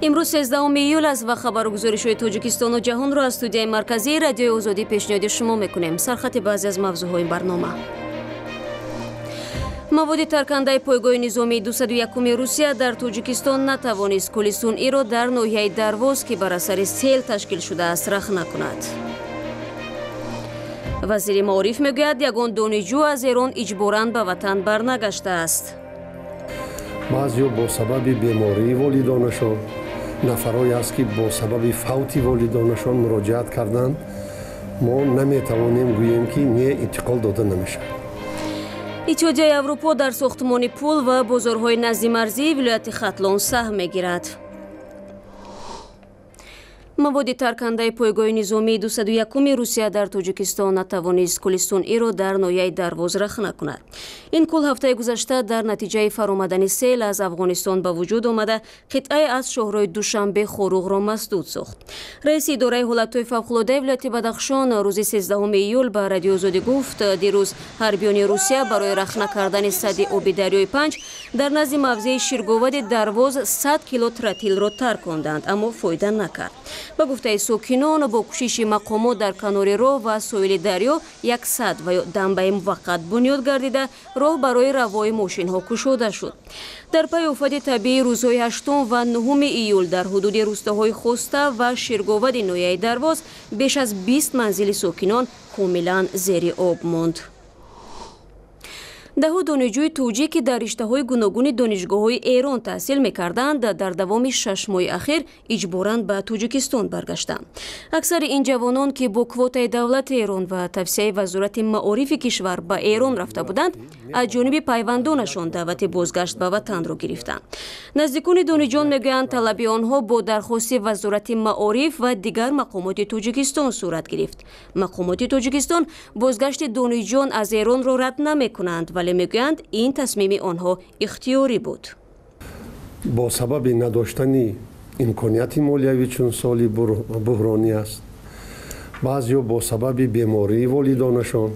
Имрӯз 13 июл аст ва хабару гузоришҳои Тоҷикистону ҷаҳонро аз студияи марказии Радиои Озодӣ пешниҳоди шумо мекунем. Сархати баъзе аз мавзӯъҳои барнома. Маводи таркандаи пойгоҳи низомии 201-уми Русия дар Тоҷикистон натавонист кӯли сунъиро дар ноҳияи Дарвоз, ки бар асари сел ташкил шудааст, рахна кунад. Вазири маориф мегӯяд, ягон донишҷӯ аз Эрон иҷборан ба ватан барнагаштааст. Баъзеҳо бо сабаби бемории волидонашон, нафарое аст, ки бо сабаби фавти волидонашон муроҷиат карданд. Мо наметавонем гӯем, ки не, интиқол дода намешавад. Иттиҳодияи Аврупо дар сохтмони пул ва бозорҳои наздимарзии вилояти Хатлон саҳм мегирад. Маводи таркандаи пойгоҳи низомии 201-уми Русия дар Тоҷикистон натавонист кӯли сунъиро дар ноҳияи Дарвоз рахна кунад. Ин кӯл ҳафтаи гузашта дар натиҷаи фаромадани сел аз Афғонистон ба вуҷуд омада, қитъае аз шоҳрои Душанбе Хоруғро масдуд сохт. Раиси идораи ҳолатҳои фавқулодаи вилояти Бадахшон рӯзи 13 июл ба Радиои Озодӣ гуфт, дирӯз ҳарбиёни Русия барои рахна кардани садди оби дарёи Панҷ дар назди мавзеи Ширговади Дарвоз 100 кило тротилро тарконданд, аммо фоида накард. Ба гуфтаи сокинон, бо кӯшиши мақомот дар канори роҳ ва соҳили дарё як сад ва ё дамбаи муваққат бунёд гардида, роҳ барои равои мошинҳо кушода шуд. Дар пайи офати табиӣ рӯзҳои 8 ва 9 июл дар ҳудуди рӯстаҳои Хоста ва Ширговади ноҳияи Дарвоз беш аз 20 манзили сокинон комилан зери об монд. Даҳу донишҷӯи тоҷик, ки дар риштаҳои гуногуни донишгоҳҳои Эрон таҳсил мекарданд, дар давоми 6 моҳи ахир иҷборан ба Тоҷикистон баргаштанд. Аксари ин ҷавонон, ки бо квотаи давлати Эрон ва тавсияи Вазорати маорифи кишвар ба Эрон рафта буданд, аз ҷониби пайвандонашон даъвати бозгашт ба ватанро гирифтанд. Наздикони донишҷӯён мегӯянд, талаби онҳо бо дархости Вазорати маориф ва дигар мақомоти Тоҷикистон сурат гирифт. Мақомоти Тоҷикистон бозгашти донишҷӯён аз Эронро рад намекунанд, вале мегӯянд, ин тасмими онҳо ихтиёрӣ буд. Бо сабаби надоштани имконияти молиявӣ, чун соли буҳронӣ аст, баъзеҳо бо сабаби бемории волидонашон,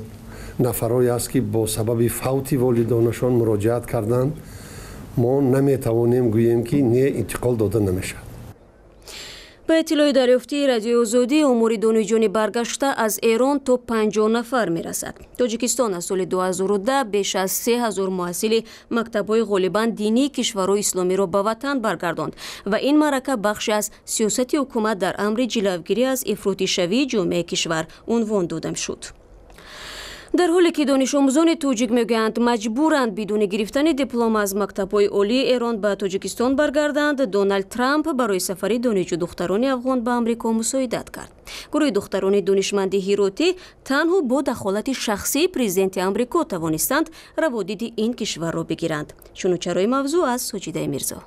нафарое аст, ки бо сабаби фавти волидонашон муроҷиат карданд. Мо наметавонем гӯем, ки не, интиқол дода намешавад. Ба иттилои дарёфтии Радиои Озодӣ, омори донишҷӯёни баргашта аз Эрон то 50 нафар мерасад. Тоҷикистон аз соли 2010 беш аз 3000 муҳассили мактабҳои ғолибан динии кишварҳои исломиро ба ватан баргардонд ва ин маърака бахше аз сиёсати ҳукумат дар амри ҷилавгирӣ аз ифротишавии ҷомеаи кишвар унвон дода шуд. Дар ҳоле ки донишомӯзони тоҷик мегӯянд, маҷбуранд бидуни гирифтани диплом аз мактабҳои олии Эрон ба Тоҷикистон баргарданд, Доналд Трамп барои сафари донишҷӯ духтарони афғон ба Амрико мусоидат кард. Гурӯҳи духтарони донишманди ҳиротӣ танҳо бо дахолати шахсии президенти Амрико тавонистанд раводиди ин кишварро бигиранд. Чуну чарои мавзӯъ аз Соҷидаи Мирзо.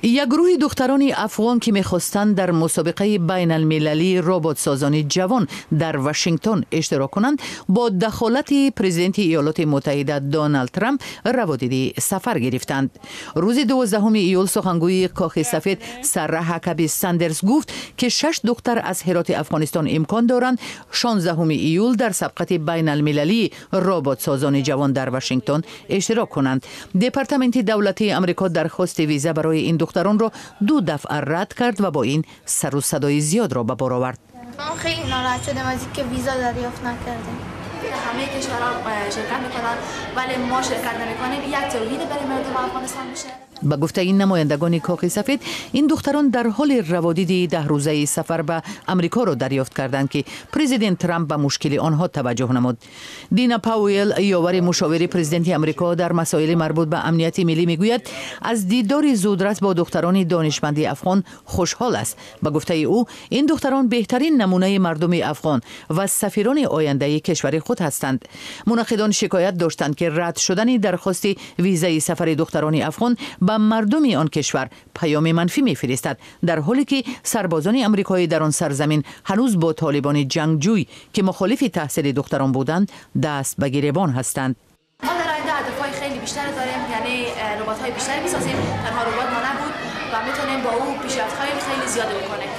Як гурӯҳи духтарони афғон, ки мехостанд дар мусобиқаи байналмилалии роботсозони ҷавон дар Вашингтон иштирок кунанд, бо дахолати президенти Иёлоти Муттаҳида Доналд Трамп раводиди сафар гирифтанд. Рӯзи 12 июл сухангӯи Кохи Сафед Сара Ҳакаби Сандерс гуфт, ки шаш духтар аз Ҳироти Афғонистон имкон доранд 16 июл дар сабқати байналмилалии роботсозони ҷавон дар Вашингтон иштирок кунанд. Департаменти давлатии Амрико дархости виза барои ин духтаронро ду дафъа рад кард ва бо ин сару садои зиёдро ба бор овард. Хеле нороҳат шудем аз инки виза дарёфт накардем. Ҳамаи кишварҳо ширкат мекунанд, вале мо ширкат намекунем, як тавҳид барои мардуми Афғонистон мише. Ба гуфтаи ин намояндагони Кохи Сафед, ин духтарон дар ҳоли раводиди 10-рӯзаи сафар ба Амрикоро дарёфт карданд, ки президент Трамп ба мушкили онҳо таваҷҷӯҳ намуд. Дина Пауэл, ёвари мушовири президенти Амрико дар масоили марбут ба амнияти миллӣ, мегӯяд, аз дидори зудрас бо духтарони донишманди афғон хушҳол аст. Ба гуфтаи ӯ, ин духтарон беҳтарин намунаи мардуми афғон ва сафирони ояндаи кишвари худ ҳастанд. Мунаққидон шикоят доштанд, ки рад шудани дархости визаи сафари духтарони афғон ба мардуми он кишвар паёми манфӣ мефиристад, дар ҳоле ки сарбозони амрикоӣ дар он сарзамин ҳанӯз бо толибони ҷангҷӯй, ки мухолифи таҳсили духтарон буданд, даст ба гиребон ҳастанд. ما در آینده هدفهای خیلی بیشتر داریم، یعنی ربات های بیشتری میسازیم. تنها ربات ما نبود و میتونیم با او پیشرفت های خیلی زیاد بکنیم.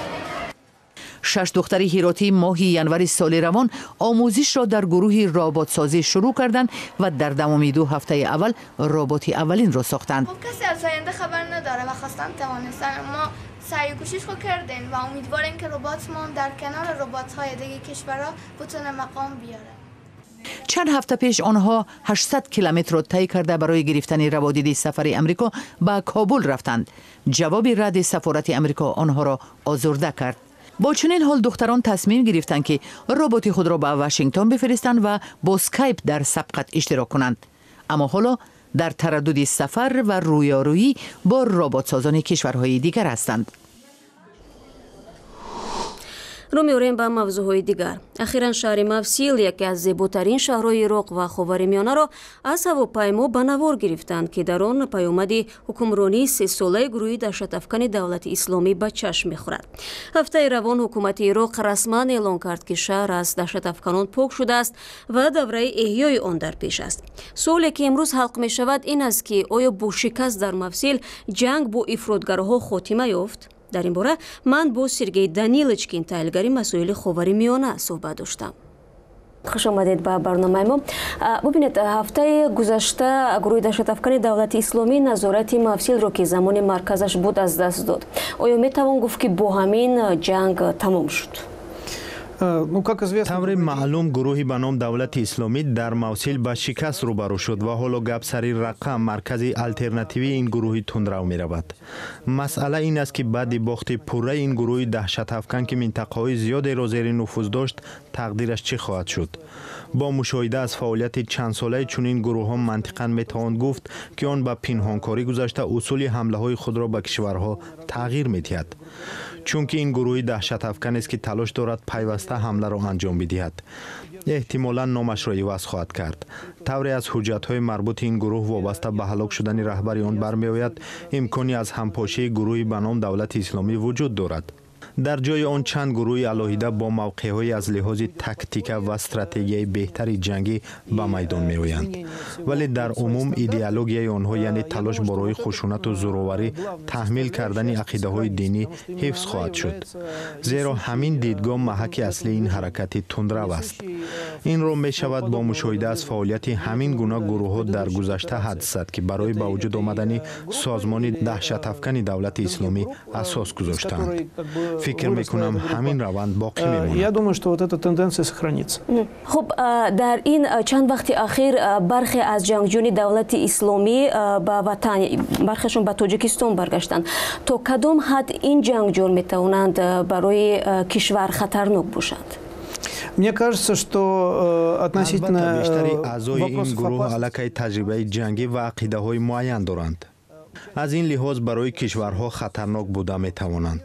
Шаш духтари ҳиротӣ моҳи январи соли равон омӯзишро дар гурӯҳи роботсозӣ шурӯъ карданд ва дар давоми 2 ҳафтаи аввал роботи аввалинро сохтанд. Хуб, касе аз оянда хабар надора ва хостан тавонистан, мо саъю кӯшиш хо кардем ва умедворем ки роботмон дар канори роботҳои дигаи кишварҳо бутуне мақом биёрад. Чанд ҳафта пеш онҳо 800 километрро тай карда барои гирифтани раводиди сафари Амрико ба Кобул рафтанд. Ҷавоби радди сафорати Амрико онҳоро озурда кард. Бо чунин ҳол духтарон тасмим гирифтанд, ки роботи худро ба Вашингтон бифиристанд ва бо скайп дар сабқат иштирок кунанд. Аммо ҳоло дар тараддуди сафар ва рӯёрӯӣ бо роботсозони кишварҳои дигар ҳастанд. Рӯ меорем ба мавзӯъҳои дигар. Ахиран шаҳри Мавсил, яке аз зеботарин шаҳрҳои Ироқ ва Ховари Миёнаро аз ҳавопаймо ба навор гирифтанд, ки дар он паёмади ҳукмронии сесолаи гурӯҳи даҳшатафкани Давлати Исломӣ ба чашм мехӯрад. Ҳафтаи равон ҳукумати Ироқ расман эълон кард, ки шаҳр аз даҳшатафканон пок шудааст ва давраи эҳёи он дар пеш аст. Суоле ки имрӯз ҳалқ мешавад, ин аст, ки оё бо шикаст дар Мавсил ҷанг бо ифротгароҳо хотима ёфт? Дар ин бора ман бо Сергей Данилочкин, таҳлилгари масоили Ховари Миёна, суҳбат доштам. Хуш омадед ба барномаи мо. Бубинед, ҳафтаи гузашта гурӯҳи даҳшатафкани Давлати Исломӣ назорати Мавсилро, ки замони марказаш буд, аз даст дод. Оё метавон гуфт, ки бо ҳамин ҷанг тамом шуд? Тавре маълум, гурӯҳи ба ном Давлати Исломӣ дар Мавсил ба шикаст рӯбарӯ шуд ва ҳоло гап сари Раққа, маркази алтернативии ин гурӯҳи тундрав, меравад. Масъала ин аст, ки баъди бохти пурраи ин гурӯҳи даҳшатафкан, ки минтақаҳои зиёдеро зери нуфуз дошт, тақдираш чӣ хоҳад шуд? Бо мушоҳида аз фаъолияти чандсолаи чунин гурӯҳҳо мантиқан метавон гуфт, ки он ба пинҳонкорӣ гузашта усули ҳамлаҳои худро ба кишварҳо тағйир медиҳад, чунки ин гурӯҳи даҳшатафканест, ки талош дорад пайваста ҳамларо анҷом бидиҳад, эҳтимолан номашро иваз хоҳад кард. Тавре аз ҳуҷҷатҳои марбути ин гурӯҳ вобаста ба ҳалок шудани раҳбари он бармеояд, имкони аз ҳампошии гурӯҳи ба ном Давлати Исломӣ вуҷуд дорад. Дар ҷои он чанд гурӯҳи алоҳида бо мавқеъҳои аз лиҳози тактика ва стратегияи беҳтари ҷангӣ ба майдон меоянд. Вале дар умум идеологияи онҳо, яъне талош барои хушунату зӯроварӣ таҳмил кардани ақидаҳои динӣ, ҳифз хоҳад шуд, зеро ҳамин дидгоҳ маҳаки аслии ин ҳаракати тундрав аст. Инро мешавад бо мушоҳида аз фаъолияти ҳамин гуна гурӯҳҳо дар гузашта ҳадс зад, ки барои ба вуҷуд омадани созмони даҳшатафкани Давлати Исломӣ асос гузоштаанд. Фикр мекунам, ҳамин раванд боқӣ мемонад. Я думаю, что вот эта тенденция сохранится. Хуб, дар ин чанд вақти ахир бархе аз ҷангҷӯёни Давлати Исломӣ ба ватан, бархешон ба Тоҷикистон баргаштанд. То кадом ҳад ин ҷангҷӯён метавонанд барои кишвар хатарнок бошанд? Мне кажется, что относительно Албатта, бештари аъзои ин гурӯҳ аллакай таҷрибаи ҷангӣ ва ақидаҳои муайян доранд. Аз ин лиҳоз барои кишварҳо хатарнок буда метавонанд.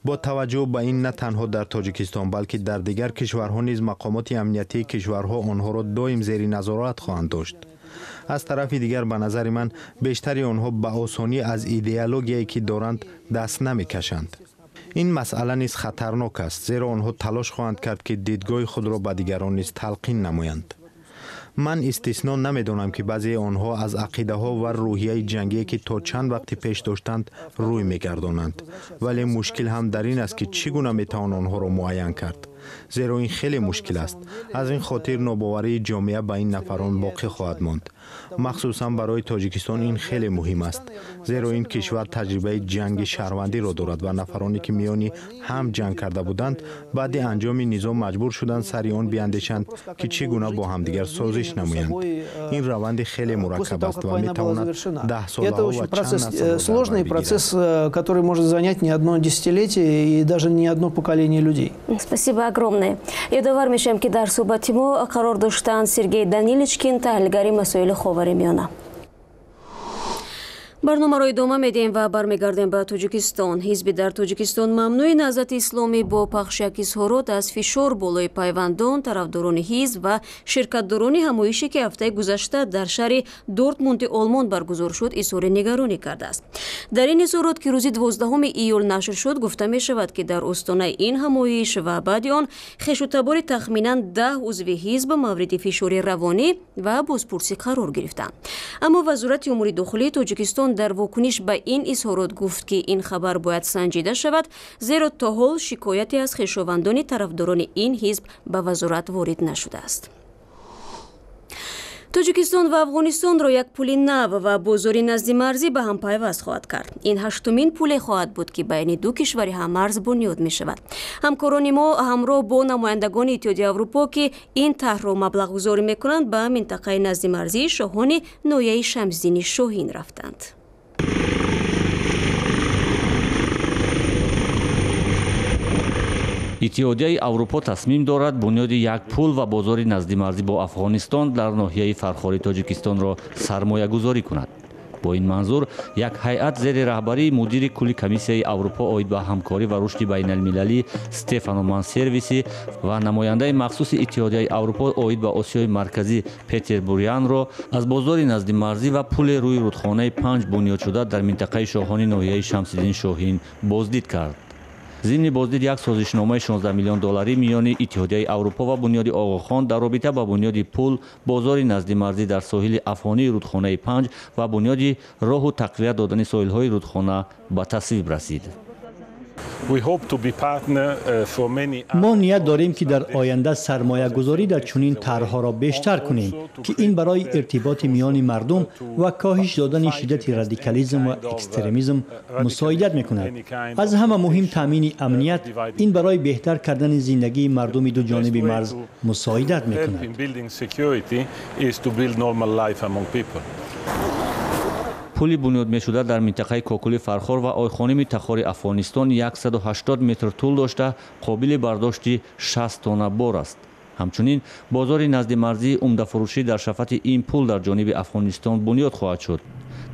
Бо таваҷҷӯҳ ба ин, на танҳо дар Тоҷикистон, балки дар дигар кишварҳо низ мақомоти амниятии кишварҳо онҳоро доим зери назорат хоҳанд дошт. Аз тарафи дигар, ба назари ман, бештари онҳо ба осонӣ аз идеологияе, ки доранд, даст намекашанд. Ин масъала низ хатарнок аст, зеро онҳо талош хоҳанд кард, ки дидгоҳи худро ба дигарон низ талқин намоянд. Ман истисно намедонам, ки баъзеи онҳо аз ақидаҳо ва рӯҳияи ҷангие, ки то чанд вақти пеш доштанд, рӯй мегардонанд. Вале мушкил ҳам дар ин аст, ки чӣ гуна метавон онҳоро муайян кард, зеро ин хеле мушкил аст. Аз ин хотир нобоварии ҷомеа ба ин нафарон боқӣ хоҳад монд. Махсусан барои Тоҷикистон ин хеле муҳим аст, зеро ин кишвар таҷрибаи ҷанги шаҳрвандиро дорад ва нафароне, ки миёни ҳам ҷанг карда буданд, баъди анҷоми низом маҷбур шуданд сари он биандешанд, ки чӣ гуна бо ҳамдигар созиш намоянд. Ин раванди хеле мураккаб аст ва метавонад даҳсолаҳо ва чанд наслро Сложный процесс, который может занять не одно десятилетие и даже не одно поколение людей. Спасибо огромное. Ёдовар мешавем, ки дар суҳбати мо қарор доштанд Сергей Даниличкин, таҳлилгари масоили Ховари Миёна. Барномаро идома медиҳем ва бармегардем ба Тоҷикистон. Ҳизби дар Тоҷикистон мамнӯи Наҳзати Исломӣ бо пахши як изҳорот аз фишор болои пайвандон, тарафдорони ҳизб ва ширкатдорони ҳамоише, ки ҳафтаи гузашта дар шаҳри Дортмунди Олмон баргузор шуд, изҳори нигаронӣ кардааст. Дар ин изҳорот, ки рӯзи 12 июл нашр шуд, гуфта мешавад, ки дар остонаи ин ҳамоиш ва баъди он хешутабори тахминан 10 узви ҳизб мавриди фишори равонӣ ва бозпурсӣ қарор гирифтанд. Аммо Вазорати умури дохилии Тоҷикистон Дар вокуниш ба ин изҳорот гуфт, ки ин хабар бояд санҷида шавад, зеро то ҳол шикояте аз хешовандони тарафдорони ин ҳизб ба вазорат ворид нашудааст. Тоҷикистон ва Афғонистонро як пули нав ва бозори наздимарзӣ ба ҳам пайваст хоҳад кард. Ин ҳаштумин пуле хоҳад буд, ки байни ду кишвари ҳаммарз бунёд мешавад. Ҳамкорони мо ҳамроҳ бо намояндагони Иттиҳоди Аврупо, ки ин тарҳро маблағгузорӣ мекунанд, ба минтақаи наздимарзии Шоҳони ноҳияи Шамсиддини Шоҳин рафтанд. Иттиҳодияи Аврупо тасмим дорад бунёди як пул ва бозори наздимарзӣ бо Афғонистон дар ноҳияи Фархори Тоҷикистонро сармоягузорӣ кунад. Бо ин манзур як ҳайат зери раҳбарии мудири кулли Комиссияи Аврупо оид ба ҳамкорӣ ва рушди байналмилалӣ Стефано Мансервиси ва намояндаи махсуси Иттиҳодияи Аврупо оид ба Осиёи Марказӣ Петер Бурянро аз бозори наздимарзӣ ва пули рӯи рудхонаи Панҷ бунёдшуда дар минтақаи Шоҳони ноҳияи Шамсиддин Шоҳин боздид кард. Зимни боздид як созишномаи 16 миллион долларӣ миёни Иттиҳодияи Аврупо ва бунёди Оғохон дар робита ба бунёди пул, бозори наздимарзӣ дар соҳили афғонии рудхонаи Панҷ ва бунёди роҳу тақвият додани соҳилҳои рудхона ба тасвиб расид. Мо ният дорем, ки дар оянда сармоягузорӣ дар чунин тарҳҳоро бештар кунем, ки ин барои иртиботи миёни мардум ва коҳиш додани шиддати радикализм ва экстремизм мусоидат мекунад. Аз ҳама муҳим таъмини амният, ин барои беҳтар кардани зиндагии мардуми ду ҷониби марз мусоидат мекунад. Пули бунёд мешуда дар минтақаи Кокули Фархор ва Ойхоними Тахори Афғонистон 180 метр тӯл дошта, қобили бардошти 60 тонна бор аст. Ҳамчунин бозори наздимарзии умдафурӯшӣ дар шафати ин пул дар ҷониби Афғонистон бунёд хоҳад шуд.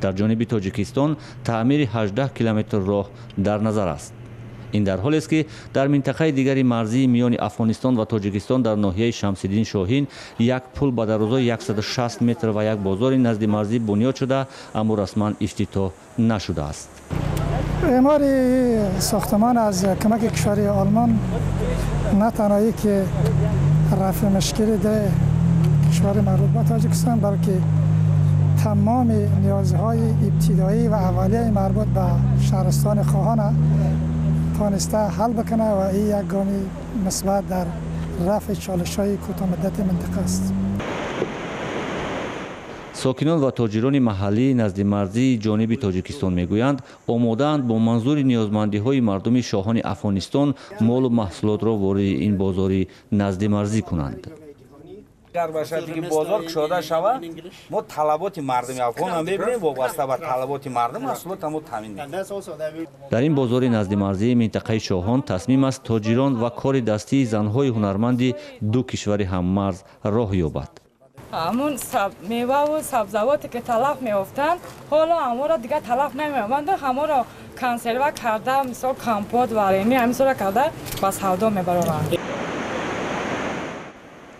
Дар ҷониби Тоҷикистон таъмири 18 километр роҳ дар назар аст. Ин дар ҳолест, ки дар минтақаи дигари марзии миёни Афғонистон ва Тоҷикистон дар ноҳияи Шамсиддин Шоҳин як пул ба дарозои 160 метр ва як бозори наздимарзӣ бунёд шуда, аммо расман ифтитоҳ нашудааст. اعمار ساختمان از کمک کشور آلمان نه تنها که رفع مشکل ده کشور مربوط به تاجیکستان، بلکه تمام نیازهای ابتدایی و اولیه مربوط به شهرستان خواهان توانسته حل بکنه و این یک گام مثبت در رفع چالش‌های کوتاه مدت منطقه است. Сокинон ва тоҷирони маҳаллии наздимарзии ҷониби Тоҷикистон мегӯянд, омодаанд бо манзури ниёзмандиҳои мардуми Шоҳони Афғонистон молу маҳсулотро вориди ин бозори наздимарзӣ кунанд. Агар ба шарте ки бозор кушода шавад, мо талаботи мардуми афғонро мебинем, вобаста ба талаботи мардум маҳсулотро мо таъмин мекунем. Дар ин бозори наздимарзии минтақаи Шоҳон тасмим аст тоҷирон ва кори дастии занҳои ҳунарманди ду кишвари ҳаммарз роҳ ёбад. Ҳамун меваву сабзавоте ки талаф меёфтанд, ҳоло ҳамонро дигар талаф намеёбанд, ҳамонро консерва карда, мисол компот, варенье ҳамисора карда ба савдо мебароранд.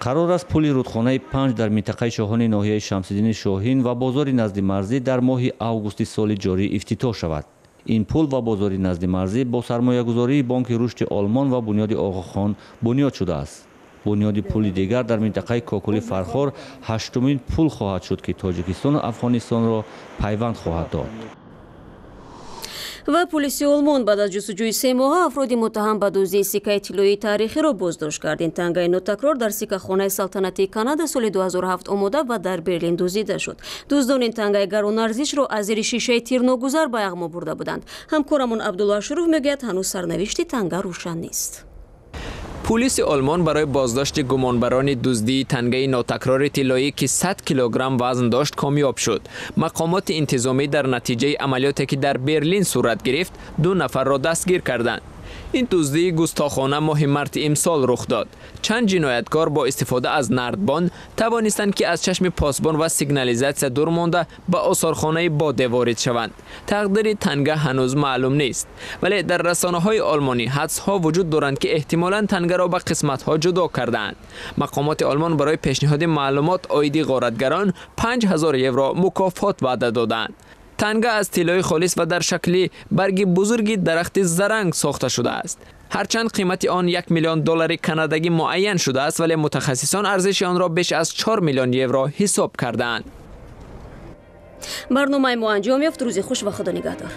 Қарор аст пули рудхонаи Панҷ дар минтақаи Шоҳони ноҳияи Шамсиддини Шоҳин ва бозори наздимарзӣ дар моҳи августи соли ҷорӣ ифтитоҳ шавад. Ин пул ва бозори наздимарзӣ бо сармоягузории Бонки Рушди Олмон ва бунёди Оғохон бунёд шудааст. Бунёди пули дигар дар минтақаи Кокули Фархор ҳаштумин пул хоҳад шуд, ки Тоҷикистону Афғонистонро пайванд хоҳад дод. Ва полиси Олмон баъд аз ҷустуҷӯи 3 моҳа афроди муттаҳам ба дуздии сиккаи тиллоии таърихиро боздошт кард. Ин тангаи нотакрор дар сиккахонаи салтанатии Канада соли 2007 омода ва дар Берлин дуздида шуд. Дуздон ин тангаи гаронарзишро аз зери шишаи тирногузар ба яғмо бурда буданд. Ҳамкорамон Абдулло Ашуров мегӯяд, ҳанӯз сарнавишти танга рӯшан нест. Пулиси Олмон барои боздошти гумонбарони дуздии тангаи нотакрори тиллоӣ, ки 100 килограмм вазн дошт, комёб шуд. Мақомоти интизомӣ дар натиҷаи амалиёте, ки дар Берлин сурат гирифт, 2 нафарро дастгир карданд. Ин дуздии густохона моҳи марти имсол рух дод. Чанд ҷинояткор бо истифода аз нардбон тавонистанд, ки аз чашми посбон ва сигнализатсия дур монда ба осорхонаи Боде ворид шаванд. Тақдири танга ҳанӯз маълум нест, вале дар расонаҳои олмонӣ ҳадсҳо вуҷуд доранд, ки эҳтимолан тангаро ба қисматҳо ҷудо кардаанд. Мақомоти олмон барои пешниҳоди маълумот оиди ғоратгарон 5000 евро мукофот ваъда додаанд. Танга аз тиллои холис ва дар шакли барги бузурги дарахти заранг сохта шудааст. Ҳарчанд қимати он 1 миллион доллари канадагӣ муайян шудааст, вале мутахассисон арзиши онро беш аз 4 миллион евро ҳисоб кардаанд. Барномаи мо анҷом ёфт. Рӯзи хуш ва Худо нигаҳдор.